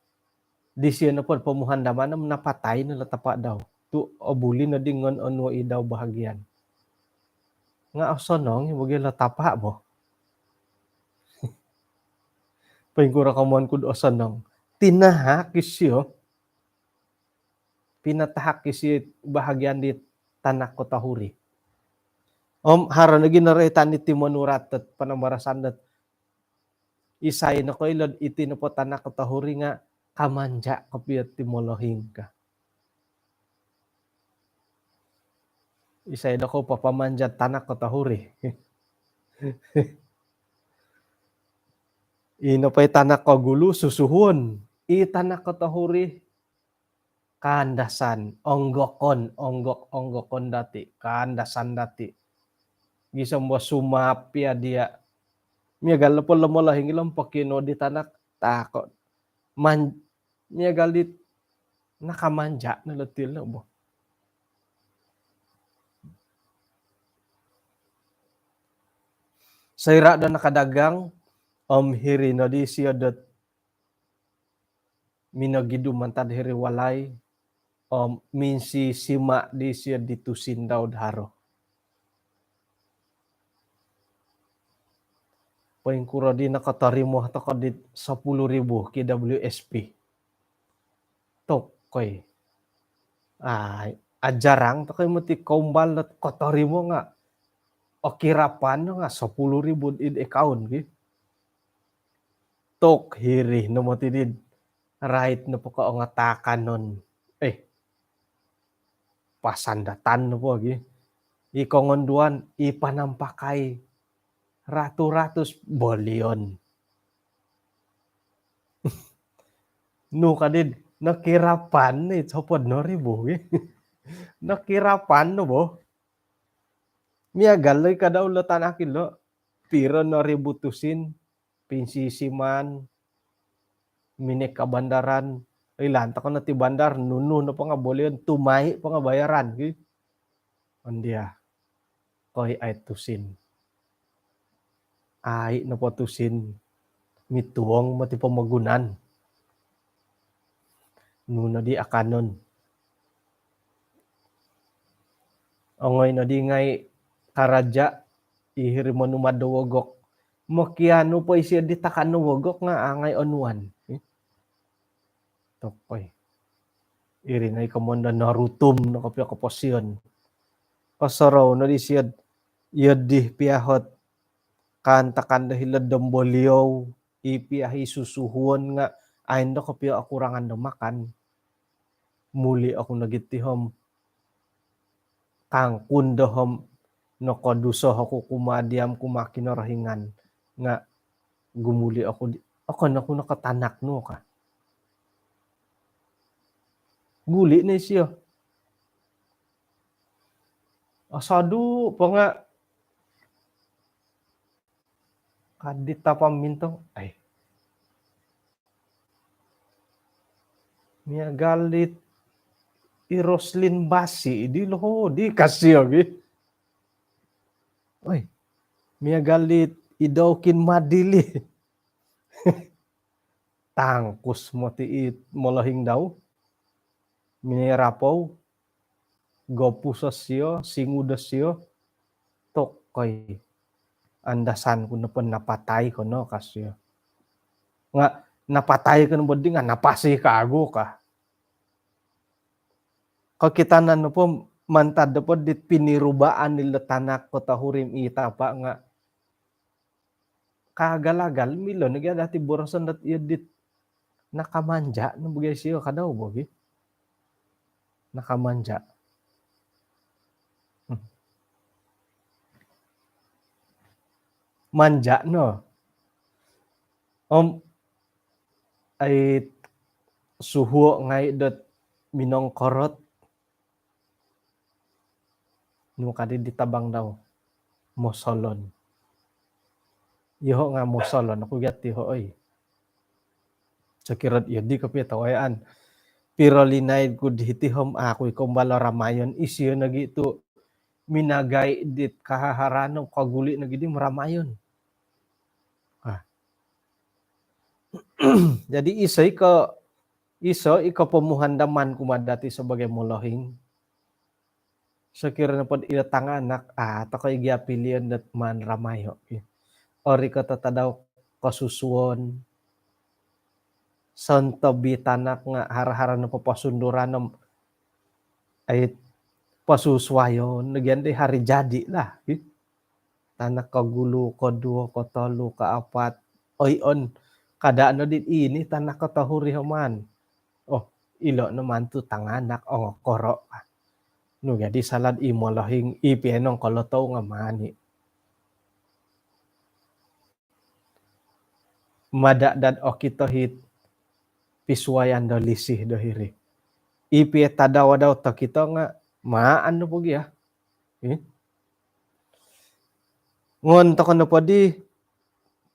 disio nopo pomuhandaman om napatai no lo tapa dau. Tu obuli no di ngon onuo i dau bahagian. Nga osonong i bagi lo tapa bo. Poingkuro komoyon ku do osonong. Tinahak isio. Pinatahak isio bahagian di tanak ko tohuri. Om haro nogi noroitan iti monurat dot panambarasan dot isai nokoilo dot iti nopo tanak ko tohuri nga kamanja kopio ti molohing ka. Isai dokou papamanja tanak ko tohuri? I nopo i tanak ko gulu susuhuon. I tanak ko tohuri kaandasan, onggokon, onggok, onggokon dati, kaandasan dati. Gisom bo sumaap pia dia. Miagal nopo lo molohing ilo om pokionuo di tanak, tako. Man, miagal dit nakamanja no lo tilo bo. Soira do nakadagang, om hiri no disio dot minogidu mantad hiri walai, om minsisima disio di tusin dau do haro. Poingkuro di nokotorimo toko di sepuluh ribu K W S P? Tokoi. Ai, ajarang tokoi moti koumbal dot kotorimo nga okirapan no nga sepuluh ribu id account ki. Tok hiri no moti di rait nopo ko ongo taakanon. Eh, pasandatan nopo gi. I kongonduan, i panampakai ratu-ratus bolion. Nu kadi, nokirapan ni hopod no ribu gi. Nokirapan no bo. Miagal lo i kada ulo tanak ilo. Piro no ribu tusin, pinsisiman, minik kabandaran, ilaan toko no ti bandar, nunu nopo nga bolion, tumai po nga bayaran ki. Ondia, koi ai tusin. Ai nopo tusin, mituong moti pomogunan. Nu nodi akanon. Ongoi nodi ngai karaja i hiri monumad do wogok. Mokianu po isio di takan no wogok nga angai onuan. Eh? Tokoi. Iri ngai komoyon do norutum no kopio koposion. Kosorou nodi isio, iyo di piahot kaantakan do hilo'd domboliou, i piahi susuhuon nga aindo kopio okurangan do makan. Muli oku nogi ti hom kangkun do hom nokoduso oku kumaa diam kumaa Kinorohingan nga gumuli oku di, okon oku nokotanak nu ka. Guli no isio. Osodu po nga kadi tapa mintong, ai. Miagal dit i Roslin basi di loho di kasio gi. Oi, Miagal dit idau kin madili. Tangkus moti it molohing dau. Minirapou. Gopuso sio, singudo sio. Tokoi. Andasan ku nopo napatai ko no ka sio. Nga napatai ko no bo di nga napasi kagu ka. Kokitanan nopo mantad nopo dit pinirubaan ilo tanak ko tohuri om i tapa nga kaagal-agal milo nogi ada ti boroson dot iyo dit nakamanja no bo gia sio kadau bo gia. Nakamanja. Hmm. Manja no. Om ai suhuo ngai dot minongkorot. Nu kadi di tabang dau. Mosolon. Yoho nga mosolon oku gia ti ho oi. Sokiro iyo di kopio tawayaan. Piro linaid ku di hiti om aku i kombalo ramayon isio nogi tu minagai dit kahaharan om kaguli nogi di maramayon. Ah. Jadi iso i ko iso i kopomuhandaman ku ma dati sabagai molohing. Sokiro nopo do ilo tanganak, ah, tokoi gia pilion dot maan ramayo. Ori ko tadau kosusuon. Sontob i tanak nga haro-haro nopo posunduran om ai posusuayon nogi di hari jadi lah. Tanak kogulu, koduo, kotolu, kaapat. Oi on, kada no di ini tanak kotohuri ho maan. Oh, ilo no maan tu tanganak ongokoro. Nu jadi salad i molohing i pienong kolotou nga mani. Mada dad okito hit pisuayan do lisih do hiri. I pie tadau-adau tokito nga maan no pogi ya. Ngon toko nopo di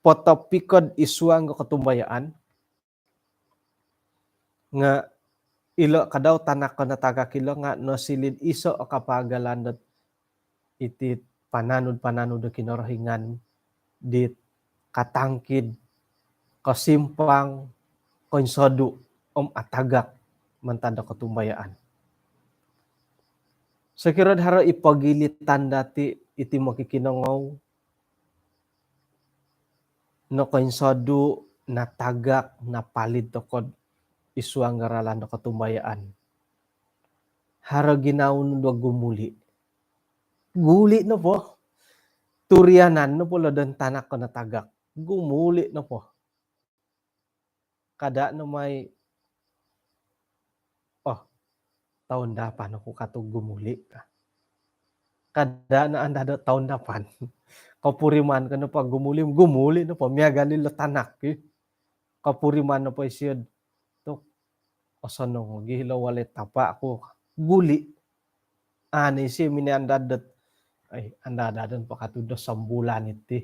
potopikod i suang do kotumbayaan nga ilo kadau tanak ko natagak ilo nga nosilid iso o kapagalan dot iti pananud-pananud do Kinorohingan dit katangkid, kosimpang, koinsodu om atagak mantad do kotumbayaan. Sokiro haro i pogilitan dati iti mokikinongou nokoinsodu, natagak, napalid tokod i suang do ralan do kotumbayaan. Haro ginawo nu do gumuli. Guli nopo. Turianan nopo lo don tanak ko natagak. Gumuli nopo. Kada no mai, oh, tahun dapan oku katu gumuli. Kada no anda do tahun dapan. Kopuriman ko nopo gumuli, gumuli nopo miagal ilo tanak. Kopuriman nopo isio tu osonong gi ilo walai tapa ku guli. Ani si mini andadot. Ai, andadadon pakatudo sambulan iti.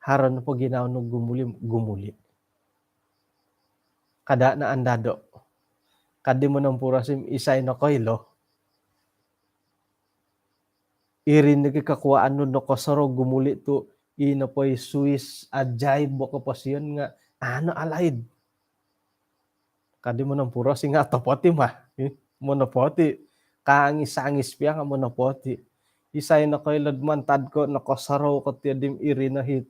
Haron po ginawo nu gumuli, gumuli. Kada na andado. Kadi monompuro sim isai nokoilo. Iri nogi kakuaan nu nokosorou gumuli tu ino poi suis ajaib bo koposion nga ano alaid. Kadi monompuro singa topoti mah. Monopoti. Kaangis-angis pia nga monopoti. Isai nokoilod mantad ko nokosorou ko tio dim iri no hit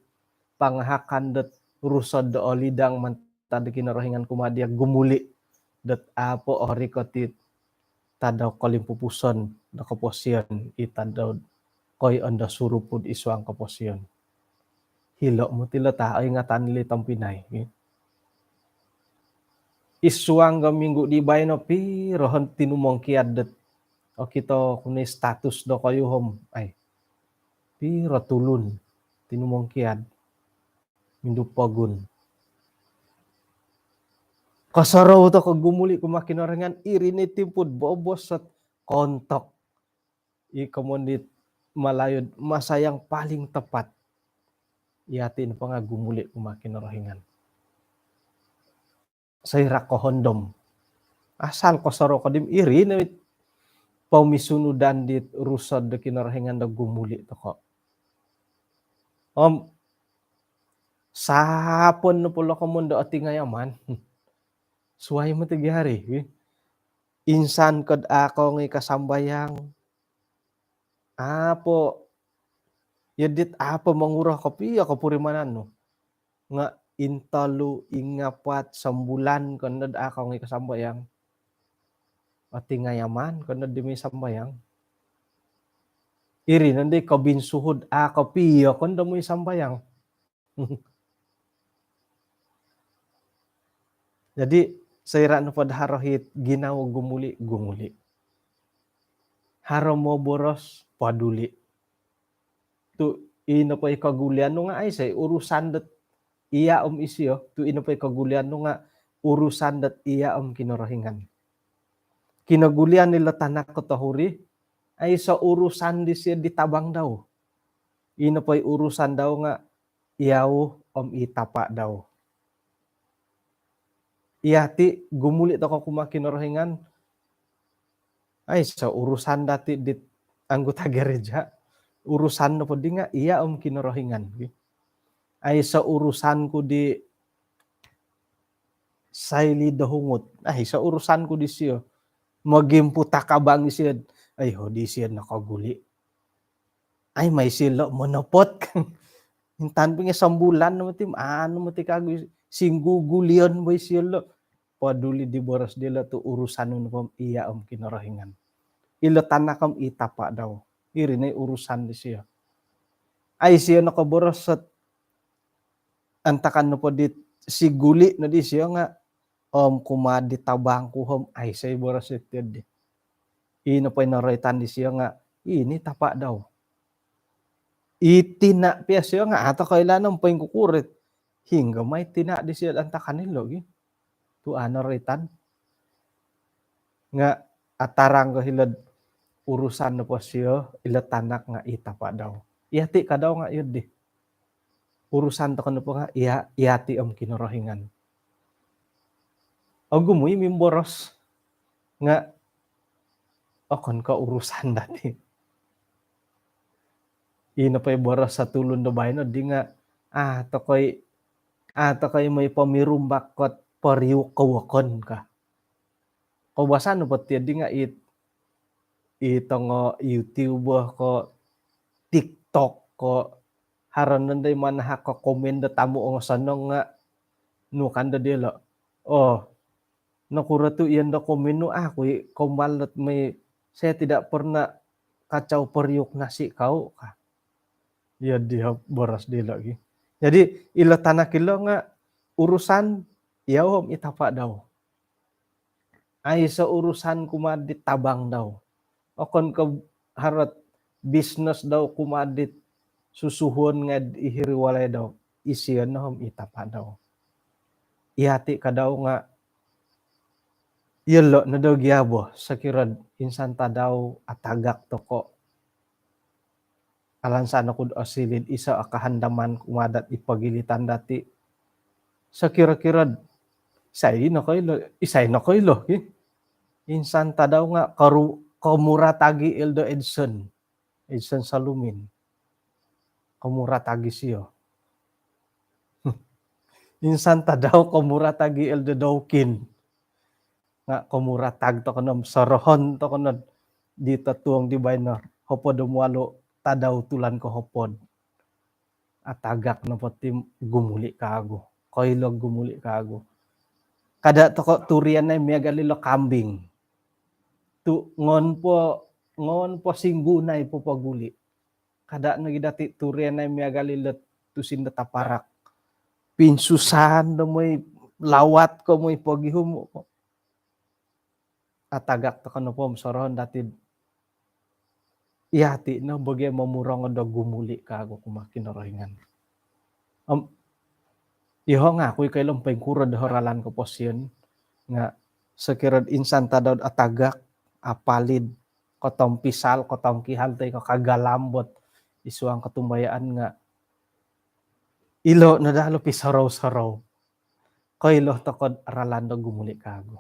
pangahakan dot rusod do olidang mantad do Kinorohingan kumaa dia gumuli dot apo orikot it tadau kolimpupuson do koposion i tadau koi ondo surupud i suang koposion. Hilo mutilo ta ingatan li tompinai. I suang ga minggu di baino pirohon tinumongkiad dot okito kuni status do koyu hom ai piro tulun tinumongkiad mindu pogun. Kosorou toko gumuli kumaa Kinoringan iri ni timpud bobos sot kontok. I komon dit Malayud masa yang paling tepat. Iyati nopo nga gumuli kumaa Kinorohingan. Soira kohondom. Asal kosorou kodim iri no it pomisunudan dit rusod do Kinorohingan do gumuli toko. Om sapon nopo lo komoyon do otingayaman, suai moti gia ri. Insan ko'd a' kongoi kasambayang, a' po, iyo dit a' po monguro kopio kopurimanan nu. Nga' intolu, ingapat, sombulan ko nod a' kongoi kasambayang. Otingayaman ko nod di moi sambayang. Iri nondo i kobinsuhud a' kopio ko nod moi sambayang. Jadi, soira' nopo'd haro hit ginawo gumuli', gumuli'. Haro moboros, paduli'. Tu' ino po i kogulian nu nga' aiso i urusan dot iya' om isio. Tu' ino po i kogulian nu nga' urusan dot iya' om Kinorohingan. Kinogulian ilo tanak ko tohuri, aiso urusan disio di tabang dau. Ino po i urusan dau nga' iyau om i tapa' dau. Iyati' gumuli' toko' kumaa Kinorohingan, aiso urusan dati' dit anggota gereja. Urusan nopo di nga' iya' om Kinorohingan. Aiso urusan ku di Saili Dohungut. Aiso urusan ku disio. Mogimpu takabang isio. Ai, ho, disio nokoguli'. Ai, mai silo' monopot. Intangan po nga' sombulan no moti, anu moti kagu, singgugulion bo isio lo'. Paduli di boros dilo' tu' urusan nu nopo om iya' om Kinorohingan. Ilo tanak om i tapa' dau. Iri no i urusan disio. Ai, isio nokoboros ot antakan nopo dit siguli' nodi isio nga', om kumaa di tabang ku om aiso i boros iti di. Ino po i noroitan disio nga' ino i tapa' dau. I tina' pia sio nga' a' toko' ilaan om poingkukuro it hinggo mai tina' disio antakan ilo' gi. Tu' a' noroitan. Nga' atarang ko hilo'd urusan nopo sio, ilo tanak nga' i tapa' dau. Iyati' ka dau nga' iyo di. Urusan toko' nopo nga' iya', iyati' om Kinorohingan. Ogumu i mimboros nga' okon ko' urusan dati'. Ino po i boros sotulun do baino di nga', a' toko' i, a' toko' i moi pomirumbak kot poriuk ko wokon ka. Koubasan nopo ti di nga' it, i tongo YouTube ko, TikTok ko, haro nondo i manahak ko komen do tamu ongosonong nga' nu ka ndo dilo'. Oh, nokuro tu' iyo ndo komen nu, aku i kombal dot moi, saya tidak pernah kacau periuk nasi kau ka. Iyo di boros dilo' gi. Jadi, ilo tanak ilo nga' urusan iyau om i tapa' dau. Aiso urusan kumaa dit tabang dau. Okon ko' haro ot bisnes dau kumaa dit susuhuon ngai'd i hiri walai dau. Isio no om i tapa' dau. Iyati' ka dau nga' iyolo' no dau gia bo, sokiro'd insan tadau atagak toko'. Alansan oku'd osiliu'd iso' o kahandaman kumaa dot i pogilitan dati'. Sokiro-kiro'd isai nokoilo, isai nokoilo, ki. Insan tadau nga' koru-, komuratag i Elder Edson. Edson Salumin. Komuratag i sio. Insan tadau komuratag i Elder Daukin. Nga' komuratag toko' no om sorohon toko' no di totuong di baino, hopod om walu tadau tulan kohopod. Atagak nopo ti gumuli' kaagu. Koilo gumuli' kaagu. Kada' toko' turian nai miagal ilo kambing. Tu' ngon po, ngon po singgu nai popoguli'. Kada' nogi dati' turian nai miagal ilo tusin do taparak. Pinsusahan do moi lawat ko, moi pogihum ko. Atagak toko' nopo om sorohon dati'd iyati' no bo gia momurongou do gumuli' kaagu kumaa Kinorohingan. Om iyoho' nga' aku i koilo om poingkuro doho' ralan koposion nga' sokiro'd insan tadau'd atagak, apalid, kotompisal, kotongkihal toi ko' kagalambot id suang kotumbayaan nga' ilo' no daa lo pisorou-sorou. Koilo toko'd ralan do gumuli' kaagu.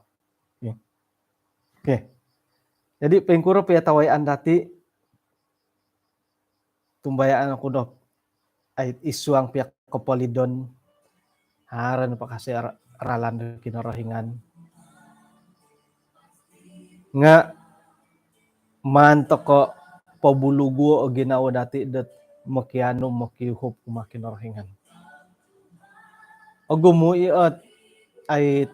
Okey. Okey. Jadi, poingkuro pia tawayaan dati', tumbayaan oku do ai, id suang pia kopolidon, haro no po kasi ra-, ralan do Kinorohingan. Nga maan toko pobuluguo o ginawo dati dot mokianu, mokiuhup kumaa Kinorohingan. Ogumu i ot, ai,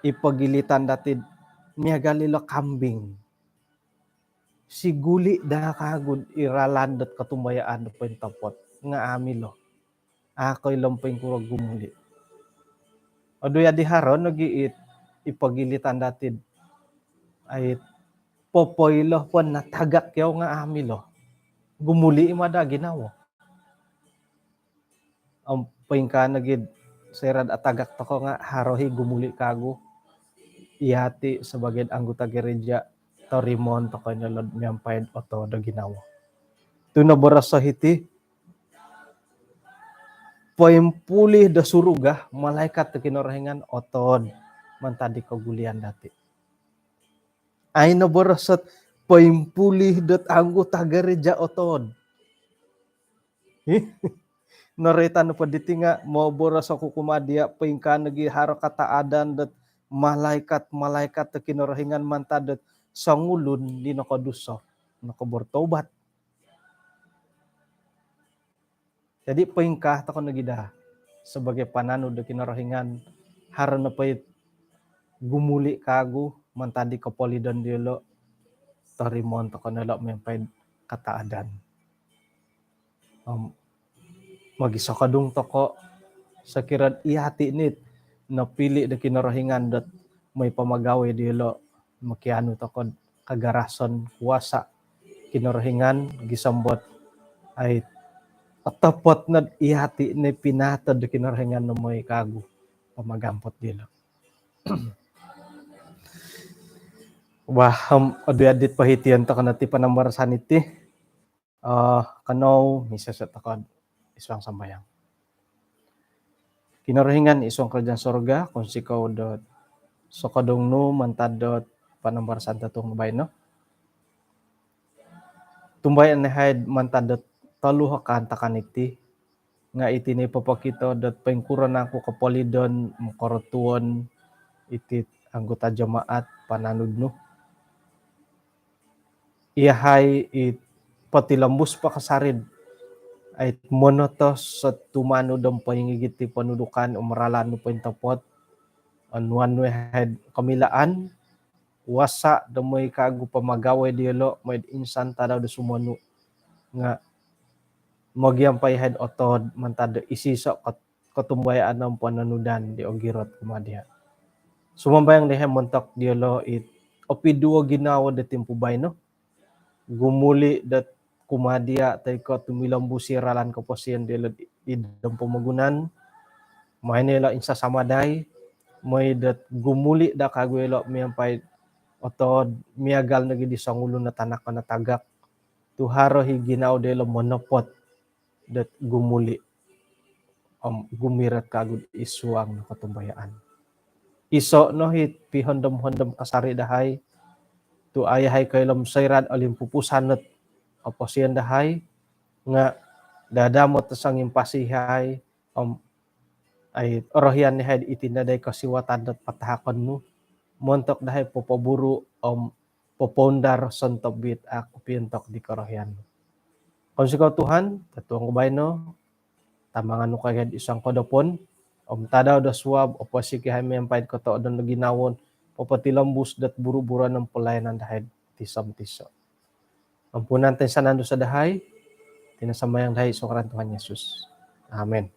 i pogilitan dati miagal ilo kambing. Siguli daa kagu i ralan dot kotumbayaan do pointopot nga a milo. A koilo om poingkuro gumuli. Odu ya di haro nogi it, i pogilitan dati. Ai, popoilo po natagak yau nga a milo. Gumuli i mada ginawo. Om poingkaa nogi soira do atagak toko nga haro i gumuli kagu. Yati sebagai anggota gereja, torimoon toko ino lo miampai do otood o ginawo. Tu noboros o hiti, poimpuli do surga, malaikat do Kinorohingan otood mantad di kogulian dati. Ai noboros ot poimpuli dot anggota gereja otood. Noroitan nopo diti nga moboros oku kumaa dia, poingkaa nogi haro kataadan dot malaikat-malaikat do Kinorohingan mantad dot songulun di nokoduso, nokobortobat. Jadi poingkaa toko nogi daa sebagai pananud do Kinorohingan, haro nopo it gumuli kagu mantad di kopolidon diolo, torimoon toko no lo miampai kataadan. Om mogisokodung toko, sokiro yati nit nopili do Kinorohingan dot mooi pamagawe diolo, mokianu toko kagarasan, kuasa Kinorohingan gisom dot ai, otopot nod yati ni pinaatod do Kinorohingan no mooi kagu pamagampot diolo. Wah, om, odu ya dit pohition toko no ti panambarasan iti. Eh, kanou misoso toko id suang sambayang. Kinorohingan id suang kerajaan sorga, kounsikou dot sokodung nu mantad dot panambarasan totuong baino. Tumbayaan yahai mantad dot tolu o kaantakan iti, nga iti no i popokito dot poingkuro nangku kopolidon, mokorotuon iti anggota jemaat pananud nu. Iyahai i potilombus po kasari, ai, monotos tumanud om poingigit di pontudukan om ralan nu pointopot. Onuan nu yahai komilaan, kuasa do mooi kagu pamagawe diolo, mooi insan tadau do sumonu. Nga mogiampai yahai otood mantad do isoiso kot-, kotumbayaan om pononudan di ogirot kumaa dia. Sumambayang dahai montok diolo it opiduo ginawo do timpu baino. Gumuli dot kumaa dia toi ko tumilombus i ralan koposion diolo id pomogunan. Maai no ilo insasamadai, mooi dot gumuli daa kagu ilo miampai otood miagal nogi di songulun o tanak o natagak. Tu haro i ginawo diolo monopot dot gumuli om gumirot kagu id suang no kotumbayaan. Iso no i pihondom-hondom kasari dahai, tu a yahai koilo om soira do olimpupusan ot koposion dahai, nga dadamot o songimpasi yahai, om ai, orohian yahai iti nadai kosiwatan dot patahakon nu, montok dahai popoburu om popoundar sontobit a kopiontok di korohian nu. Kounsikou Tuhan, totuong baino, tamangan nu kagu id suang kodopon, om tadau do suab, oposik yahai miampai kotoodon do ginawo, popotilombus dot buru-buruon om pelayanan dahai tiso-tiso. Ampunan toinsanan dosa dahai, iti no sambayang dahai id suang ngaran Tuhan Yesus. Amin.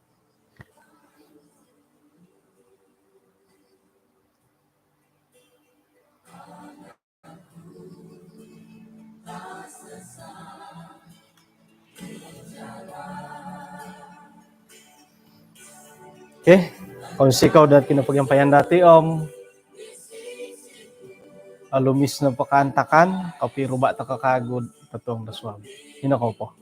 Okey, kounsikou dot kinopogiampayan dati om olumis no po kaantakan, kopiruba toko kagu totuong do suab. Ino kou po.